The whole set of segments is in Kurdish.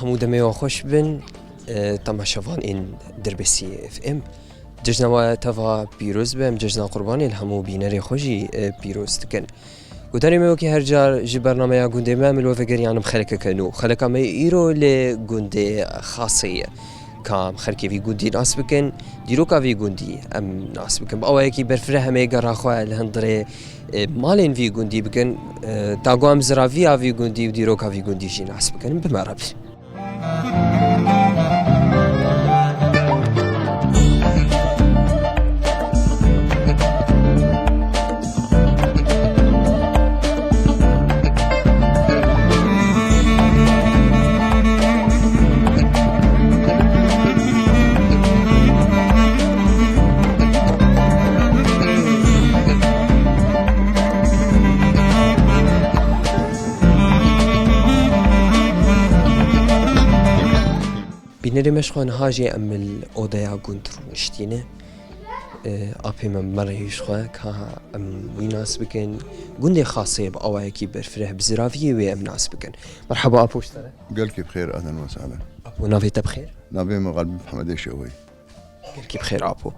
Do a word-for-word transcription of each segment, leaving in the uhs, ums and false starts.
Û demê we xweş bin, e, temaşevan ên Dirbêsî F M. Cejna we teva pîroz be, em cejna Qurbanê li hemû bînerê xwe jî, e, pîroz dikin. Guhdarê me, wekî her car ji bernameya gundê me, em li we vegeriyan bi xelekeke nû. Xeleka me îro li gundê Xasê ye. Ka em xelkê vî gundî nas bikin, dîroka vî gundî em nas bikin. Bi awayekî berfireh em ê gera xwe li hundirê, e, malên vî gundî bikin, e, ta ku em ziraviya vî gundî û dîroka vî gundî jî nas bikin. Bi me re bin. Bînerê me, ji xwe niha jî em li odeya gund rûniştîne. E, apê me, me re yê ji xwe ka em wî nas bikin. Gundê Xasê bi awayekî berfireh, bi ziraviyê wê em nas bikin. Merhaba apo, ji te re. Gelkî bi xêr, ehlen we sehlen. Apo, navê te bi xêr? Navê min Xalbî Mihemedê Şeweyî. Gelkî bi xêr apo.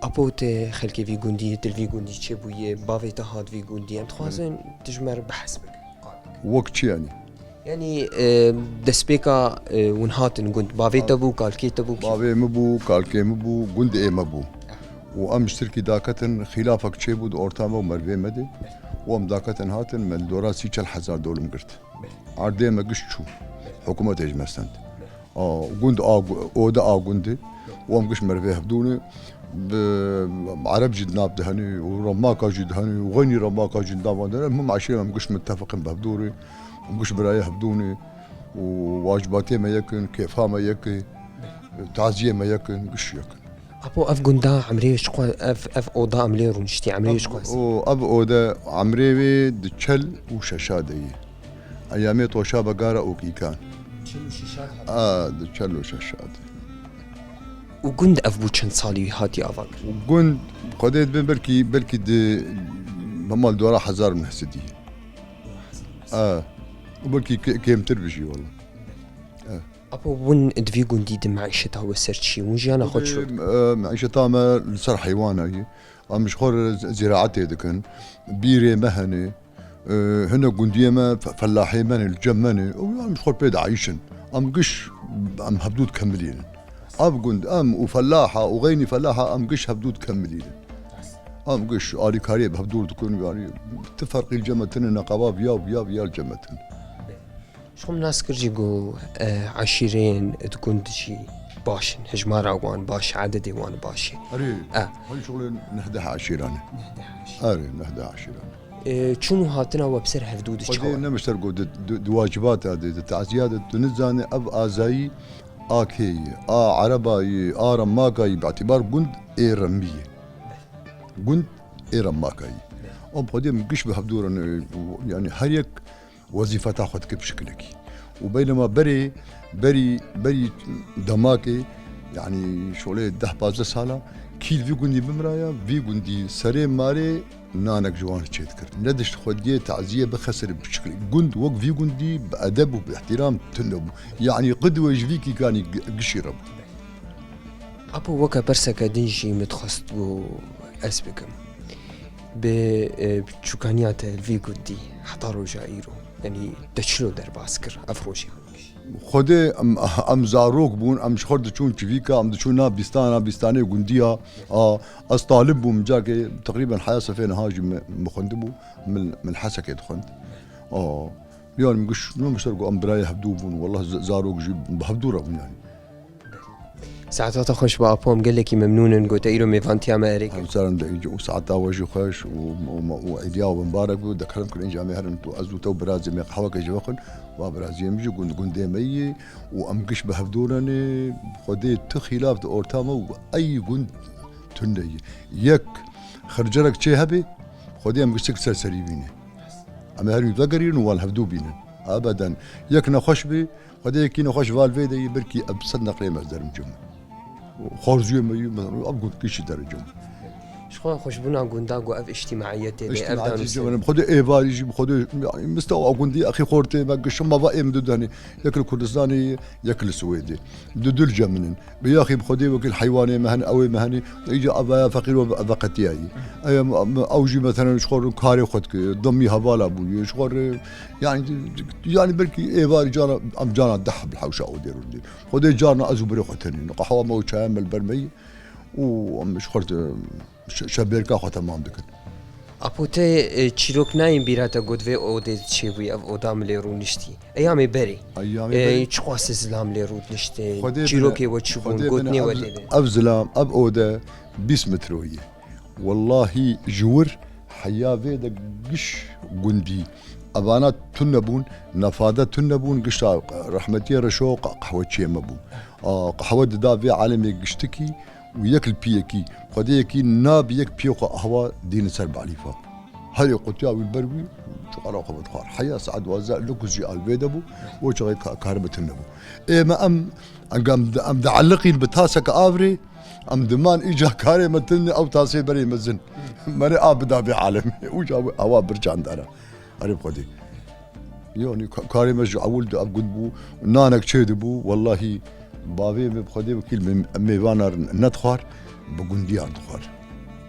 Apo, tu xelkê vî gundî yê, tu li vî gundî çêbûyê, bavê te hat vî gundî. Em dixwazin tu ji me re behs bike. Wek çi yanî? Yanî, e, destpêka, e, hûn hatin gund, bavê te bû, kalkê te bû, kî? Bavê min bû, kalkê min bû, gundê me bû. Û em ji tirkî daketin, xîlafek çêbû di orta me û merivê me de. Û em daketin hatin, me li dora sî çel hezar dolim girt. Erdê me giş çû. Hikûmetê ji me stend. A, gund a gu-, ode a gundê. Û em giş merivê hevdûnê. Bi Ereb jî di nav de henê, û Remaka jî di henê, û xeynî Remaka jî di nav de henê. Him eşîre em giş mitefeqin bi hevdûrê. Em giş birayê hevdûnê. Û wacibatê me yekin, kêfa me yekê, taziyê me yekin, giş yekin. Apo, ev gunda emrê çiqas, ev, ev oda em lê rûniştî, emrê çiqas? O, ev ode emrê wê di çel û şeşa de ye. Eyamê toşa begara û kîkan. Çil û şeşa de. A, di çel û şeşa de. Û gund ev bû çend salî hatiye avakirin? Gund, Xwedê dibin belkî, belkî di, hema li dora hezar û neh sedî. A, û belkî kê-, kêmtir bi jî wela. E. Apo, hûn di vî gundî de meîşeta we ser çi ye? Hûn jiyana xwe çi? Xwedê, e, meîşeta me li ser heywana ye. Em ji xwe re zîraetê dikin. Bîrê me hene. E, hinek gundiyê me fe-, felahê me ne, li cem me ne. Û em ji xwe pê dieyşin. Em giş, em hevdû dikemilînin. Ev gund, em û felaha û xeynî felaha, em giş hevdû dikemilînin. Em giş alîkariyê bi hevdûr dikin, yanî ti ferqî li cem me tine, neqaba viya, viya, viya li cem me tine. Ji xwe min nas kir jî ku, e, eşîreyên di gund jî baş in, hejmara wan baş e, ededê wan baş e. Erê, E. Hûn şixulên nehdeh eşîran e. Nehdeh eşîr. Erê, nehdeh eşîran e. E, çûn û hatina we bi ser hevdû de çawa? Xwedê nemişter ku di, di, di wacibata de, di taziya de, tu nizane ev azayî a kê ye, a ereba ye, a remaka ye, bi îtîbar gund ê remî ye. Gund ê remaka ye. Em Xwedê em giş bi hevdû re ne, yanî her yek wezîfeta xwe dike bi şikilekî. Û beynema berê, berî, berî demakê, yanî şolê deh pazdeh sala, kî li vî gundî bimiraya, vî gundî serê marê nanek ji wan çê dikir. Ne dişt xwediyê taziyê bixesir bi şikilekî. Gund wek vî gundî bi edeb û bi îhtîram tune bû. Yanî qidwe ji vî kîkanî gi-, gişî re bû. Apo, weke perseke din jî min dixwest ku ez bikim. Bi, e, çûkaniya te li vî gundî heta roja îro, yanî te çilo derbas kir ev rojê? Xwedê em, em zarok bûn, em ji xwe diçûn çivîka, em diçûn na bîstana, bîstanê gundiya. A, ez talib bûm, carkê teqrîben heya sefê niha jî min, min xwendibû, min, min Hesekê dixwend. A, yanî min giş, min mişter ku em birayê hevdû bûn, wellah z-, zarok jî bi hevdû re bûn yanî. Saeta te xweş be apo, em gelekî memnûn in ku te îro mêvantiya me erê kir. Hemsaran de îca û saeta we jî xweş û, û, û, û êdiya we mibarek be, de kerem kin îca em ê herin tu, ez û te û birazê me qehweke ji vexwin, va birazê min jî gund, gundê me yê û em giş bi hevdû re ne, Xwedê tu xîlaf di orta me û ey gund tune ye. Yek xircerek çê hebe, Xwedê em giş sik ser serî bîne. Em ê herî vegerîn û wan hevdû bînin. Ebeden. Yek nexweş bî, Xwedê yekî nexweş val vê de yî, belkî ev sed neqlê me ez derim cem. Xwarzûyê me yî, me, ev gundkî jî derim cem. Ji xwe xweşbûna gunda ku ev îctîmaiyetê be, ev danûsê. Xwedê êvarî jî, bi Xwedê, yanî, mistewa gundî exî xortê me gişin mava êm du denê. Yek li Kurdistanê ye, yek li Swêdê. Du dil ce min in. Bi yaxî bi Xwedê wekî heywanê me hene, ewê me hene. Îca evaya feqîr ve veqetiya yî. Ew, ew jî, meselen, ji xwe re karê xwe dike. Demî hevala bûye. Ji xwe re, yanî, yanî belkî êvarî cana, em cana deh bi hewşa odê rûdî. Xwedê carna ez û birê xwe tenê. Qehwa me û çaya me li ber me yî. Û em ji xwe re şe-, şebêrka xwe temam dikin. Apo te, e, çîrok nayên bîra te got vê odê çêbûyî, ev oda min lê rûniştî. Eyamê berê. Eyamê E, berê. Çiqas zilam lê rûniştê. Xwedê bine, çîrokê we çi bûn, xwedê gotinê bine, we ev, tê de. Ev zilam, ev ode bîst metroyî. Wellahî ji wir heya vê de giş gundî. Evana tune bûn, nefade tune bûn, gişta rehmetiyê Reşo qe-, qehweçiyê me bûn. A, qehwe dida vê alemê giştikî û yek li piyekî, xwedê yekî nabî yek piyê xwe qehwa dîne ser balîfa. Herê qutiya wî ber wî, çiqala xwe vedixwar. Heya saet duwazdeh li kuz jî alvê de bû, o çaxê ka-, karê me tune bû. Ê me em, em, em dieliqîn bi taseke avrê, em diman îca karê me tune ew tasê berê mezin. Merê a bida vê alemê. Û ca ewa birçandara. Erê bi Xwedê. Yanî ka-, karê me ji ewil de ev gund bû, nanek çê dibû, wellahî bavê me bi Xwedê wekîl me-, mêvana re nedixwar, bi gundiyan dixwar.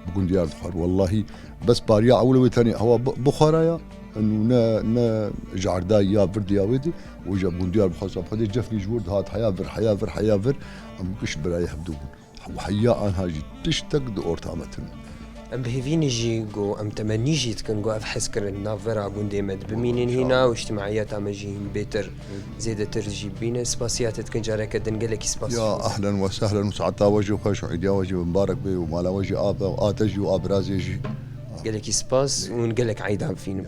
Bi gundiyan dixwar. Wellahî bes bariya ewil wê tenê hewa bi-, bixwaraya, û ne, ne ji erdayî ya virdî ya wê de, û ji gundiyan bixwesta bi Xwedê cefnî ji wir dihat heya vir, heya vir, heya vir, em giş birayê hevdû bûn. Û heya anha jî tiştek di orta me tune. Em bi hêvî ne jî ku em temennî jî dikin ku ev hezkirin navbera gundê me de bimînin hîna û îctimaiyeta me jî hîn bêtir, zêdetir jî bîne. Spasiya te dikin careke din, gelekî spas. Ya ehlen we sehlen û saeta we jî xweş û îdiya we jî mibarek be û mala we jî av be û a te jî û a birazê jî. Gelekî spas û gelek eyda bifînim.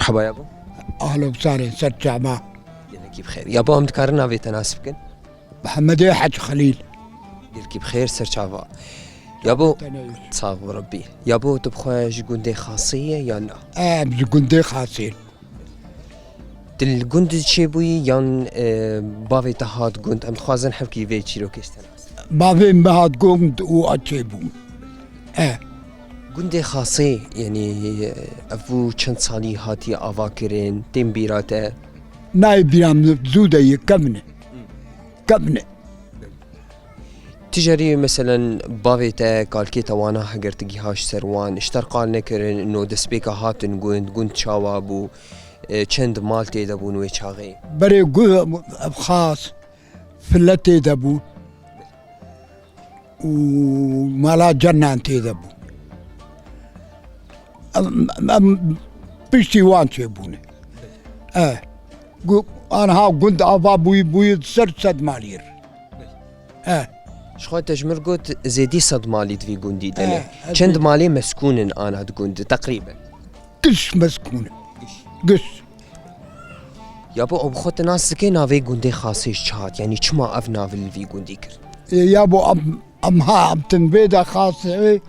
Merhaba yabo. Ahlo sarê ser çava. Gelekî bi xêr. Yabo, em dikarin navê te nas bikin? Mihemedê Hec Xelîl. Gelekî bi xêr, ser çava. Yabo, tenê. Sağ ol Rebî. Yabo, tu bi xwe ji gundê Xasê ye yan na? Em ji gundê Xasê. Tu li gund çêbûyî yan, e, bavê te hat gund? Em dixwazin hevkî vê çîrokê ji te nas. Bavê min hat gund û a çêbûm. E. Gundê Xasê, yanî, e, ev bû çend salî hatiye avakirin, tên bîra te? Nayê bîra min, zû de yê, kevin e. Kevin e. Ti carî, meselen, bavê te, kalkê te wana heger tu gihaş ser wan, ji te re qal nekirin, no destpêka hatin gund, gund çawa bû, e, çend mal tê de bûn wê çaxê? Berê gu-, ev Xas, file tê de bû û mala cenan tê de bû. Em, em piştî wan çêbûne. E, gu-, anha gund ava bûyî, bûyî ser sed malî re. E. Ji xwe te ji mir got, zêdî sed malî di vî gundî de ne. E, e, çend malê meskûn in ana di gund, teqrîben? Giş meskûn in. Giş. Giş. Yabo, ew bi xwe tu nas dike navê gundê Xasê ji çi hat? Yanî çima ev navê li vî gundî kir? E, yabo, em, em ha, em tin vê de Xasê,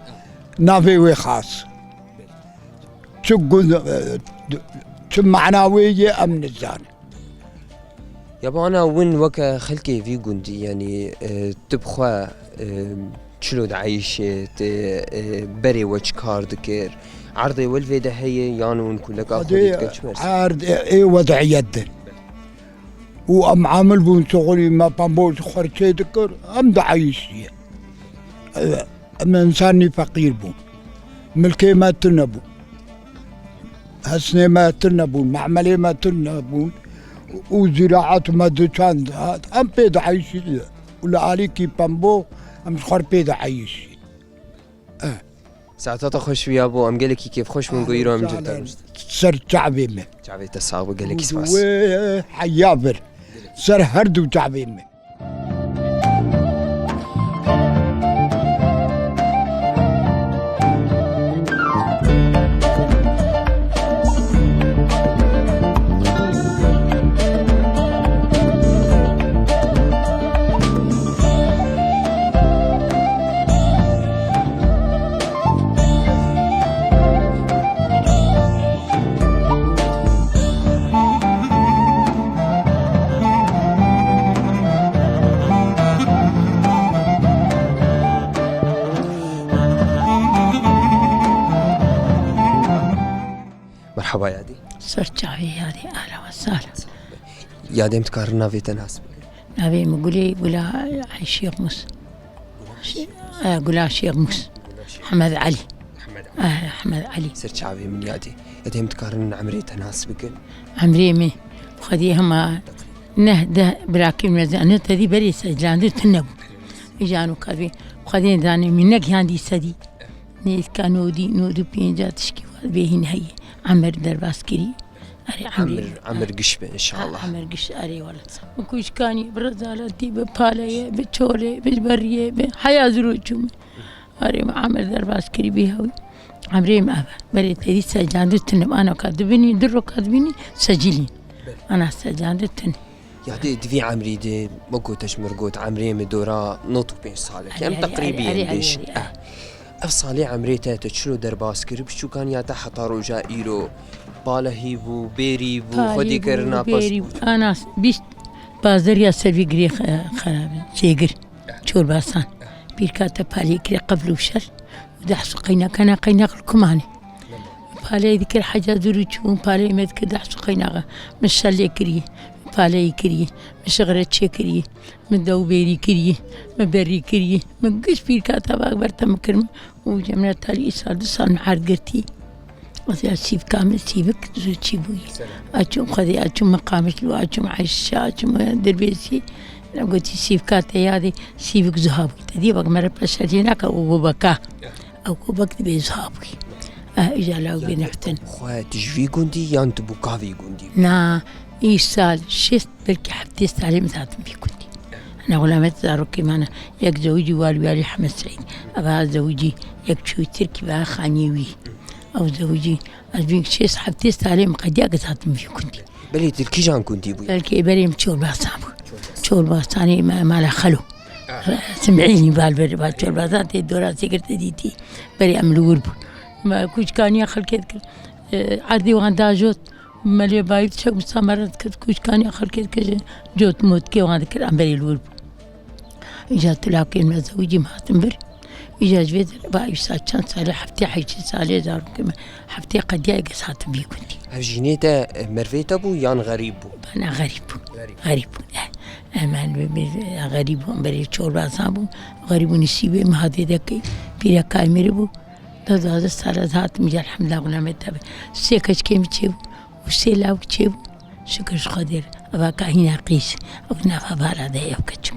navê wê Xas. Çi gund, e, çi mana wê ye, em nizanin. Yabo, ana win weke xelkê vî gundî, yanî, e, tu bi xwe, e, çilo dieyşê, tu, e, berê we çi kar dikir? Erdê we li vê de heye, yan win kuleka xwe dî dike çi merz? Erd ê, ê wediyet de. Û em amil bûn, şixulî me pembo ji xwe re çê dikir, em dieyşiye. E, Em însanî feqîr bûn. Milkê me tune bû. Hesnê me tune bûn, me'melê me tune bûn û zîraet me diçand. Em pê dieyşî û li alîkî pembo em ji xwe pê dieyşî. Eh. Saeta te xweş bî yabo, em gelekî kêfxweş bûn ku îro em li cem te rûniştin. Ser çavê me. Çavê te sax be, gelekî spas. Wê heya vir. Ser her du çavê me. Heba yadê. Ser çavê yadê, ara we sar. Yadê, em dikarin navê te nas bikin? Navê min Gulê, Gula Şêx Mus. Gula Şêx Mus. E, Gula Şêx Mus. Gula Şêx Mus. Hemed Elî. Hemed Elî. E, Hemed Elî. Ser çavê min yadê. Yadê, em dikarin emrê te nas bikin? Emrê min, Xwedê hema neh deh birakên me zane tedî berê sejlandir tune bû. Îjano kadvê Xwedê dane min negihandî sedî. Nêzîka nodî, nodî pênca tişkî wa bêhîn heye. Emir derbas kirî. Erê, emir, emir giş be inşallah. Ha, emir giş, erê wala. Bi kuşkanî, bi rezaletî, bi paleyê, bi çolê, bi beriyê, bi heya zirû çûm. Erê, min emir derbas kirî bî hewî. Emrê min ev e. Berê tedî secandir tune. Ana ka dibinî, du roka dibinî, secilî. Ana secandir tune. Yadê, di vî emrî de, wekî te ji min got, emrê min dora nod û pênc salek. Erê, em erê, teqrîbî erê, erê, bêş. Erê, erê. Eh. Ev salê emrê te, te çilo derbas kir, biçûkaniya te heta roja îro, palehî bû, bêrî bû, xwedî kirina pas bû. Ana bîst bazeriya ser vî girê xe-, xerab e, çêgir, çolbasan. Pîrka te palê kire qevl û şer û dehs û qeynakana qeynak li kumanê. Paleyê dikir heca dûr û çûbûn, paleyê me dikir dehs û qeynaxa. Min şelê kiriye, min paleyê kiriye, min şixre çê kiriye, min dew bêrî kiriye, min berî kiriye, min giş pîrka te bak ber te min kir min û cemre talî îsal du sal min erd girtî. Ez ya sîvka min sîvik zu çî bûyî. Açûm Xwedê, açûm min Qamişlo, açûm Eyşa, açûm Dirbêsî. Gotî sîvka te yadê sîvik zuha bûyî. Te dî bak mere peşercê nake û gobeka. Ew ku bek dibê zuha bûyî. Eh, îja law bê neftin. Xwe tu ji vî gundî yan tu bûka vî gundî bû? Na, îsal şêst belkî heftê salê min zatim vî gundî. Ana xulamet zarokê mane, yek zewicî wal wiyalî Hemed Seîd. Eva zewicî yek çûyî Tirkî ve xaniyê wî. Ew zewicî, ez bîn şêst heftê salê min qediya ke zatim vî gundî. Belê tu li kîjan gundî bûyî? Belkî berê min Çolbasan bû. Çolbasanê me, mala Xelo. Sim'înî bal berê ba Çolbasan tê dora sêgirtê dîtî. Berê em li wir bûn. Me kûçkaniya xelkê dikir. E, erdê wan dajot. Me lê bayî çek misameret kir. Kûçkaniya xelkê dikir. Cot motkê wan dikir. Em berê li wir bûn. Îja tu lawkên me zewicî me hatin vir. Îja ji vê derê ba îsa çend salê, heftê heyştê salê zarokê me. Heftê qediyayê kes hatin vî gundî. Ev jînê te, e, mervê te bû yan xerîb bû? Bana xerîb bû. Xerîb. Xerîb bû. Eh, hemen bi, bi, xerîb bû. Berê Çolbasan bû. Xerîb û nisîbê me hatê dekê. Pîrekay mirî bû. Da duwazdeh sal ez hatim îja elhamdulillah xulamet te be. Sê keçikê min çêbû. Û sê lawik çêbû. Şikir ji Xwedê re. Eva ka hîna qîz. Ew nav hevala de ev keçik.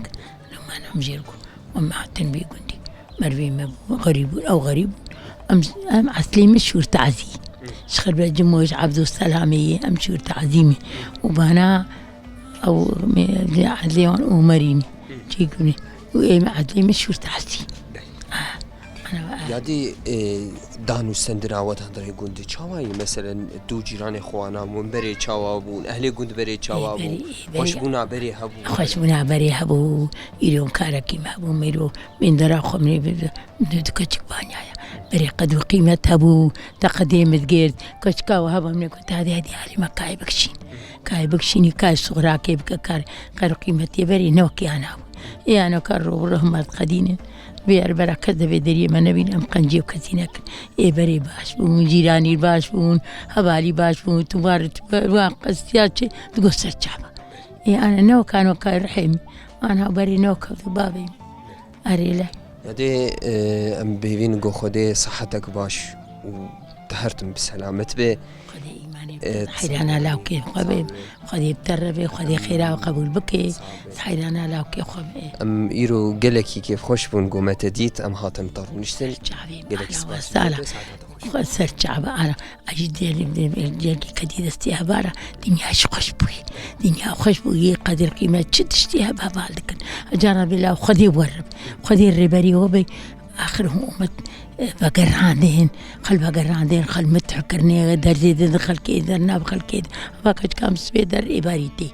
Loma nam jêr ku. Em hatin vî gundî. Mervê me bû, xerîb bûn, ew xerîb bûn. Em, em eslê me şûr tazî. Ji Xerbecî Moj Ebdulselamê ye, em şûr tazî me. Û bana ew me, eslê wan Omerî ne. Çêkûnê. Û ê me eslê me şûr tazî. Ah, ana, ah. Yadê, e, dan û sendina we di hundirê gund çawa ye? Meselen, tu cîranê xwe wana bûn, berê çawa bûn, ehlê gund berê çawa bûn, berê, berê, xweşbûna berê hebû? Xweşbûna berê hebû, îro karekî me hebû, mêro mîndera xwe min ê bi, bi, bi du keçik banyaya. Berê qed û qîmet hebû, te qedê min digirt, keçika we heba min ê got, hadi, hadi, alî me kayê bikişîn. Kayê bikişînî, kayê suxrakê bike, kar qed û qîmetê berê ne wekî ana bû. Ê ana kar ro, ro hema diqedînin. Vê erbera kes devê deriyê me nebîn, em qencî û kesî nekin. Ê berê baş bûn, cîranî baş bûn, hevalî baş bûn, tu var, tu wan qestiya çi, digot ser çava. Ê ana ne weka nokay rihê min. Ana berê ne weka bavê min. Erê le. Yadê, e, em bêvîn go Xwedê sihetek baş û tu her tim bi selamet be. Xwedê îmanê, e, heyrana lawkê xwe be. Xwedê bi te re be, Xwedê xêra we qebûl bike. Heyrana lawkê xwe be. Em îro gelekî kêfxweş bûn, go me te dît, em hatin te rûniştin. Çavê gelekî spas. Xwe ser çava ana. Ay, diyalî, diyalî, diyalî, kedî destê hevara, dinya jî xweş bûyî. Dinya xweş bûyî, qedir qîmet çi tiştî hev heval dikin. Cara bila Xwedê werin. Xwedê rêberî we be. Axir hûn umet, e, vegerandên, xel vegerandên, xel mitih kirine, derzê din xelkê, dernav xelkê. Va keçika min sibê der êvarî tê.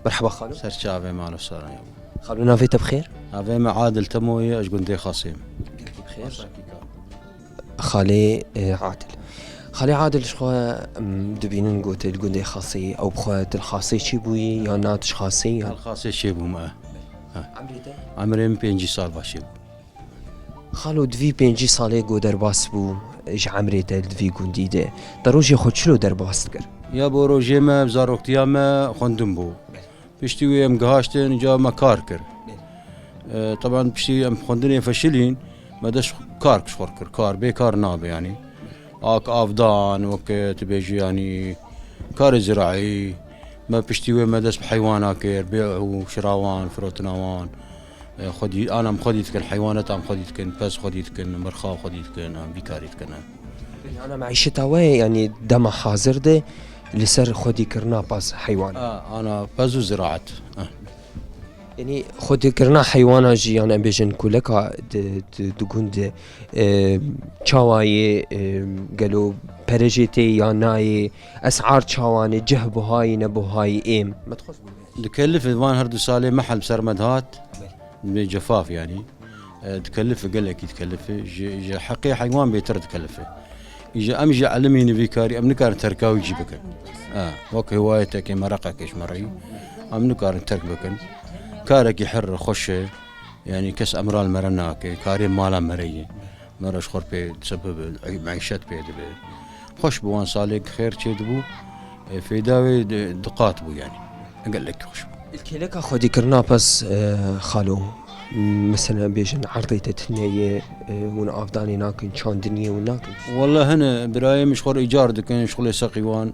Merheba xalo. Ser çavê mal û saran ya. Xalo, navê te bi xêr? Navê me Adil Temo ye, ez ji gundê Xasê me. Gelkî bi xêr. Xalê, e, Adil. Xalê Adil, ji xwe, em, dibînin gote li gundê Xasê, ew bi xwe tu li Xasê çêbûyî, ya na tu ji Xasê, ya? Li Xasê çêbûm, e. Ha. Emrê te? Emrê min pêncî sal va çêbû. Xalo, di vî pêncî salê ku derbas bû ji emrê te di vî gundî de, te rojê xwe çilo derbas dikir? Ya bo rojê me, zaroktiya me xwendin bû. Piştî wê em gihaştin, ca me kar kir. E, teban piştî em xwendinê feşilîn, me dest kar ji xwe kir. Kar, bê kar nabe yanî. Ak avdan, weke tu bêjî yanî karê ziraî. Me piştî wê me dest bi heywana kir, bê û şira wan, firotina wan. E, xwedî, ana em xwedî dikin, heywaneta em xwedî dikin, pez xwedî dikin, mirxa xwedî dikin, em vî karî dikin. Ana meîşeta we, yanî dema hazir de li ser xwedîkirina pez heywan? A, ana pez û ziraet. A. Yanî xwedîkirina heywana jî, yan em bêjin kuleka di, di, di gund de, e, çawa ye, e, gelo perejê tê ya nayê, esar çawa ne, cih buhayî ne buhayî êm? Me dixwest bibêje. Dikelife van her du salê mehel bi ser me dihat. Belê. Bi cefaf yanî. E, dikelife, gelekî dikelife. Ji, ji heqê heywan bêtir dikelife. Îja em jî elimî nivîkarî, em nikarin terka wî jî bikin. E, wek hiwayetekê, mereqekê ji me re yî. Em nikarin terk bikin. Karekî her xweş e. Yanî kes emra li me re nake. Karê mala me re ye. Me re ji xwe pê sebeb, meîşet pê dibe. Xweş bi wan salê xêr çêdibû. E, fêda wê di, di qat bû yanî. Gelekî xweş bû. Li kêleka xwedîkirina pez, e, xalo, mesela bêjin erdê te tune ye, e, hûn avdanê nakin, çandiniyê hûn nakin? Wele hene birayê min ji xwe re îcar dikin, şixulê seqî wan.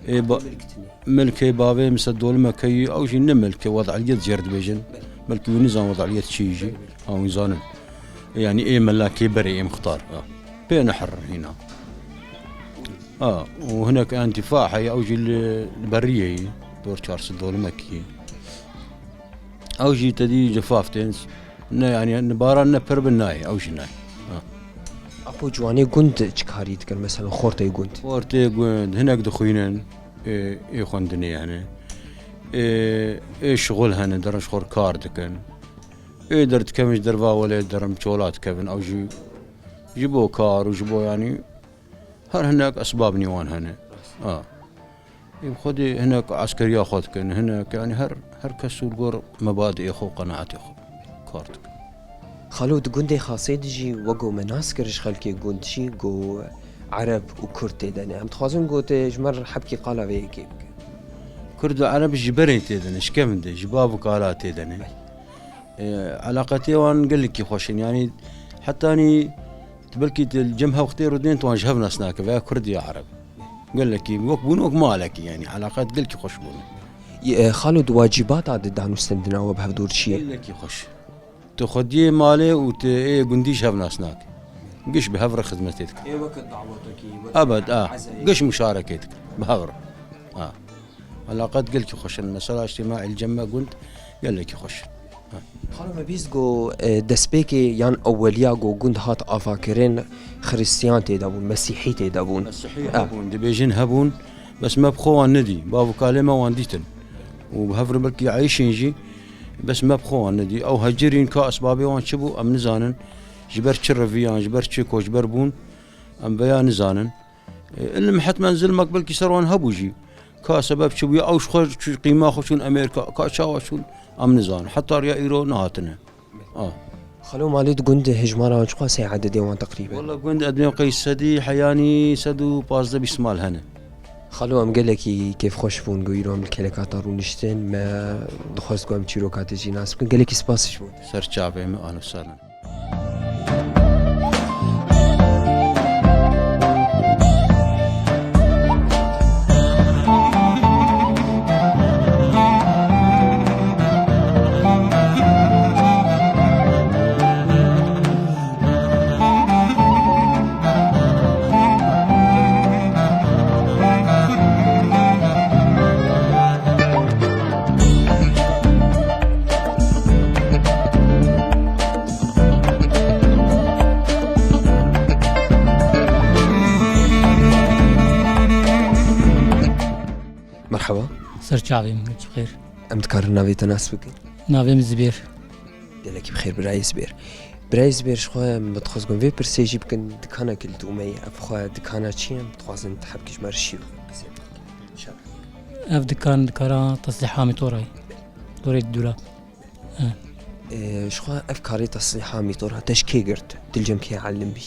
Ê ba-, milkê bavê min ser dolimek heyî, ew jî ne milk e, wed'iyet jê re dibêjin. Belê. Belkî wî nizan wed'iyet çi ye jî. Belê. Ha, wî zanin. Yanî ê mela kê berê ê mixtar. Ha. Pê ne her hîna. Ha, û hinek întifa heye, ew jî li, li beriyê yî. Dor çar sed dolimekî. Ew jî te dî cefaf tên. Ne, yanî, ne baran ne pir bin nayê, ew jî nayê. Ha. Apo ciwanê gund çi karî dikin, mesela xortê gund? Xortê gund, hinek dixwînin, ê, ê xwendinê yani. Ê, ê şixul hene, derin ji xwe kar dikin. Ê derdikevin ji derva welê derin çola dikevin, ew jî ji bo kar û ji bo yani her hinek esbab nî wan hene. Ha. Ê xwedê hinek eskeriya xwe dikin, hinek, yani her, her kes û li gor mebadê xwe û qenaetê xwe kar dikin. Xalo, di gundê Xasê de jî wego me nas kir ji xelkê gund jî, go Ereb û Kurd tê de ne. Em dixwazin go te ji me re hebkî qala vê yekê bike. Kurd û Ereb ji berê tê de ne, ji kevin de, ji bav û kala tê de ne. Belê. E, eleqetê wan gelekî xweş in. Yanî hetanî tu belkî tu li cem hev qitê rûdên tu wan ji hev nas nake, veya Kurd ya Ereb. Gelekî wek bûn, wek malekî yanî. Eleqet gelekî xweş bûn. E, xalo, di wacîbata di danûstendina we bi hevdûr çi ye? Gelekî xweş. Tu xwediyê malê û tu ê gundî ji hev nas nake. Giş bi hev re xizmetê dike. Ê weke dawetekî, weke Ebed, a. Ezayê. Giş muşarekê dike. Bi hev re. A. Eleqet gelkî xweş in. Mesela îctîmaî li cem me gund gelekî xweş in. Ha. Xalo, me bîst go, e, destpêkê yan eweliya go gund hat avakirin, xiristiyan tê de bûn, mesîhî tê de bûn. Mesîhî Ha. hebûn, dibêjin hebûn, bes me bi xwe wan nedî. Bav û kalê me wan dîtin. Û bi hev re belkî eyşên jî, bes me bi xwe wan nedî. Ew hecirîn ka esbabê wan çi bû, em nizanin. Ji ber çi reviyan, ji ber çi koçber bûn, em veya nizanin. E, ilim hetmen zilmek belkî ser wan hebû jî. Ka sebeb çi bûye, ew ji xwe çû, qîma xwe çûn Amerîka, ka çawa çûn, em nizanin. Heta riya îro nehatine. A. Xalo, malê di gund hejmara wan çiqas heye, ededê wan teqrîben? Wela gund edmê qey sedî heyanî sed û pazdeh bîst mal hene. Xalo, em gelekî kêfxweş bûn ku îro em li kêleka te rûniştin. Me dixwest ku em çîroka te jî nas bikin. Gelekî spas ji bo te. Ser çavê me, ahlen û sehlen. Merhaba. Ser çavê min, gelkî bi xêr. Em dikarin navê te nas bikin? Navê min Zibêr. Gelekî bi xêr birayê Zibêr. Birayê Zibêr, ji xwe em bi dixwaz gon vê pirsê jî bikin, dikana ku li dû me ye, ev xwe dikana çi ye? Em dixwazin ti hebkî ji me re şî bikin. Ev dikan, dikara teslîha mîtora ye. Dorê dûra. He. Ê, ji xwe ev karê teslîha mîtora te ji kê girt? Tu li cem kê elim bî?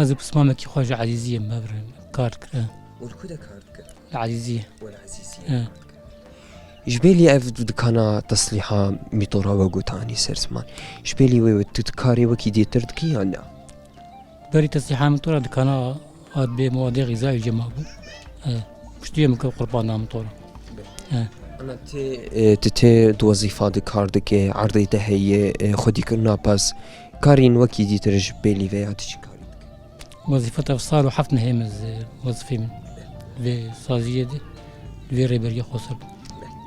Ez û pismamekî xwe ji Ezîziyê me vir kar dikir. Û li ku de kar dikir? Li Ezîziyê. Wela Ezîziyê. He. Ji bêlî ev dikana teslîha mîtora we gotanî ser ziman. Ji bêlî wê tu karê wekî dîtir dikî yan na? Berî teslîha mîtora dikana hat bê muadê xîzayê jê mabû. He. Piştiyê min kir qurban da mîtora. He. Ana tê, e, tu tê di wezîfa de kar dike, erdê te heye, e, xwedîkirina pez. Karên wekî dîtir ji bêlî veya tu çi karî dike? Wezîfet ev sal û heft mehê min ez, e, wezîfê min. Vê saziyê de, vê rêberiyê xweser.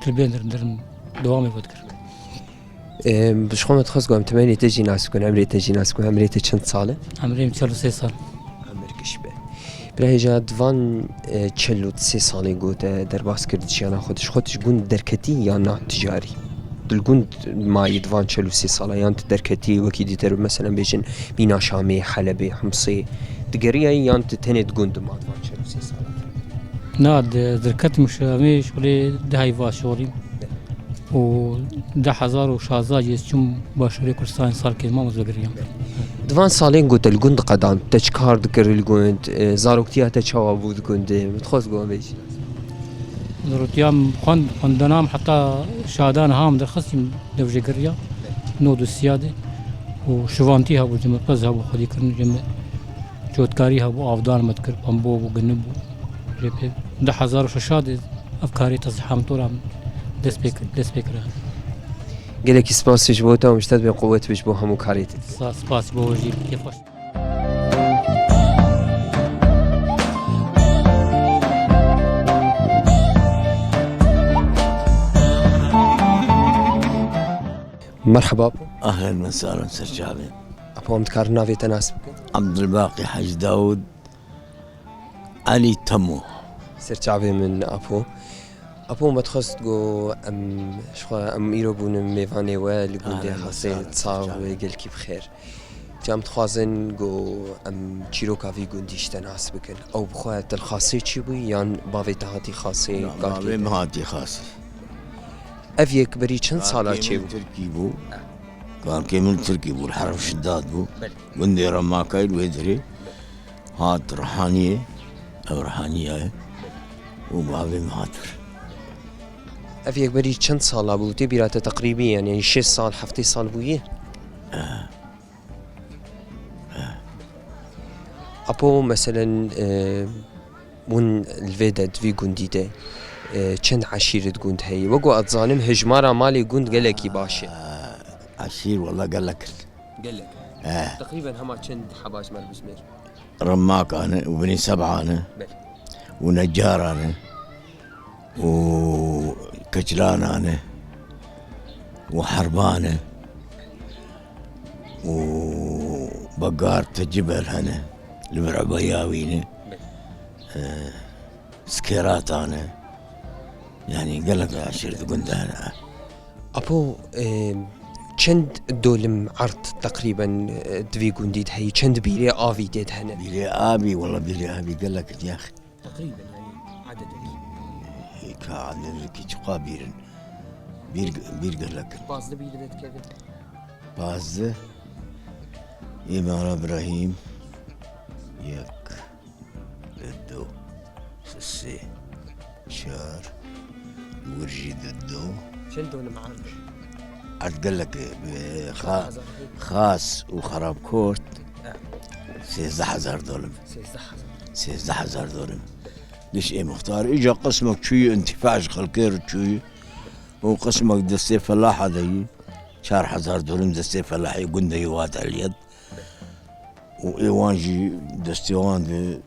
Tilbên dirin, dirin dewamê vedikirin. Em, bi ji xwe me dixwest ku em temenê te jî nas bikin, emrê te jî nas bikin. Emrê te çend sal e? Emrê min çel û sê sal. Emir giş be. Bira hêja di van, e, çel û sê salên ku te derbas kir di jiyana xwe de, ji xwe tu ji gund derketî yan na tu carî? Tu li gund mayî di van çel û sê sala yan tu derketî wekî dîtir, meselen bêjin mîna Şamê, Helebê, Himsê, digeriyayî yan tu tenê di gund ma di van çel û sê sala? Na, di, derketim ji em ê şixulê dihayî va şixulîm. Û du hezar û şazda jî ez çûm başûrê Kurdistanê salkê mama ez vegiriyam. Di van salên ku te li gund qedan, te çi kar dikir li gund, e, zaroktiya te çawa bû di gundê? Min dixwest ku em vê jî. Zaroktiya min xwend, xwendina min heta şadan ha min derxistîm dev jê giriya. Nod û siya de. Û şivantî hebû, cem me pez hebû, xwedîkirin cem me. Cotkarî hebû, avdan me dikir, pembo bû, gini bû. Jê pê du hezar û şeş de ev karê tezîha mîtora min dest pê kir, dest pê kir. Gelekî spas ji bo te û min ji te dibê quwet bi ji bo hemû karê te. Sa-, spas bo we jî, kêfxweş. Merhaba. Ahlen ve sahlen, serçavê. Apo, em dikarin navê te nas bikin? Abdulbaqî Hecî Dawûd Elî Temo. Serçavê min Apo. Apo, me dixwest ku em, ji xwe em îro bûne mêvanê we li gundê Ahlen ve Xasê sahlen, Çav serçavê. Gelkî bi xêr. Ca em dixwazin ku em çîroka vî gundî ji te nas bikin. Ew bi xwe te li Xasê çî bûyî yan bavê te hatî Xasê? Na, bavê min hatî Xasê. Ev yek berî çend sala çêbû? Tirkî bû. Kalkê min Tirkî bû, li Herf Şidad bû. Belê. Gundê Remakayê li wê derê. Hat Rihaniyê, ev Rihaniya ye. Û bavê min hat vir. Ev yek berî çend sala bû? Tê bîra te teqrîbî, yani, yani şêst sal, heftê sal bûye? Eh. Apo, meselen, e, hûn li vê de, di vî gundî de, e, çend eşîret gund heye? Wek ku ez dizanim, hejmara malê gund gelekî baş e. Ah, eşîr, wela gelek in. Gelek. Eh. Teqrîben hema çend heba ji me re bijmêr? Rimakan e û Binî Seb'an e. Belê. Û Necaran e. û Keçlanan e û Herban e û Begar Tecibel hene, li vir Ebeyawî ne, e, Skeratan e. Yanî gelek eşîr di gund de hene. Apo, e, çend dolim erd teqrîben, e, di vî gundî de heye? Çend bîrê avî tê de hene? Bîrê avî, wela bîrê avî gelek in, yax. Teqrîben, yanî, ededekî. Ka ededekî çiqa bîr in. Bîr, bîr gelek in. Pazdeh bîr ve dikevin. Pazdeh. Îmara Birahîm. Yek, du, sê, çar. Li wir jî du, du. Çend dolim erd? Erd gelek e, e, Xa-, Xas û Xerabkort. He. Sêzdeh hezar dolim. Sêzdeh hezar. Sêzdeh hezar dolim. Diş ê muxtar. Îca qismek çûyî, întîfa ji xelkê re çûyî. Û qismek destê felaha de yî. Çar hezar dolim destê felahê gundê yî wat eliyet. Û ê wan jî destê wan de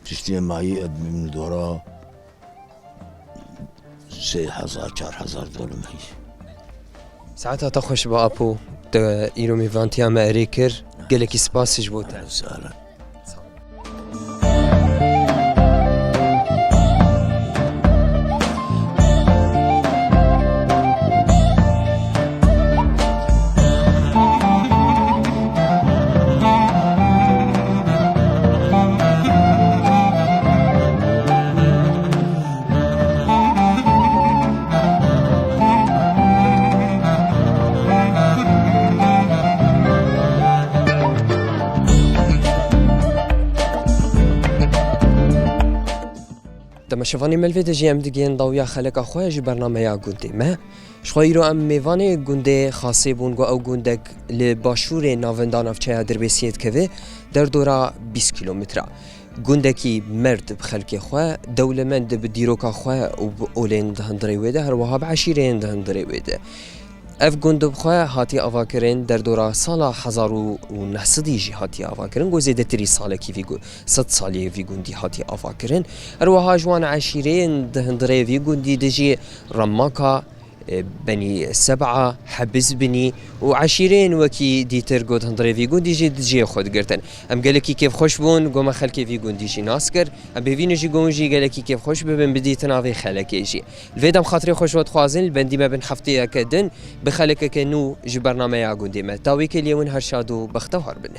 tiştê mayî edmîn dora. Sê hezar, çar hezar dolim heye. Saeta te xweş be Apo, te îro mêvantiya me erê kir. Gelekî spas ji bo te. Sağ ol. Temaşevanê me, li vê de jî em digihên dawiya xeleka xwe ji bernameya gundê me. Ji xwe îro em mêvanê gundê Xasê bûn, ku ew gundek li başûrê navinda navçeya Dirbêsiyê dikeve, derdora bîst kîlometre. Gundekî merd bi xelkê xwe, dewlemend bi dîroka xwe û bi olên di hundirê wê de, her wiha bi eşîreyên di hundirê wê de. Ev gund bi xwe hatiye avakirin, derdora sala hezar û neh sedî jî hatiye avakirin, ku zêdetirî salekî vî gu-, sed saliyê vî gundî hatiye avakirin. Her wiha ji wan eşîreyên di hundirê vî gundî de jî Remaka, e, Benî Seb'a, Hebiz Binî û eşîreyên wekî dîtir ku di hundirê vî gundî jî di cihê xwe digirtin. Em gelekî kêfxweş bûn, ku me xelkê vî gundî jî nas kir. Em bi hêvî ne jî ku hûn jî gelekî kêfxweş bibin, bidîtin avê xelekê jî. Li vê dem xatirê xwe ji we dixwazin, li bendî me bin hefteyeke din bi xelekeke nû ji bernameya gundê me. Dawîkê li hûn her şad û bextewar bin.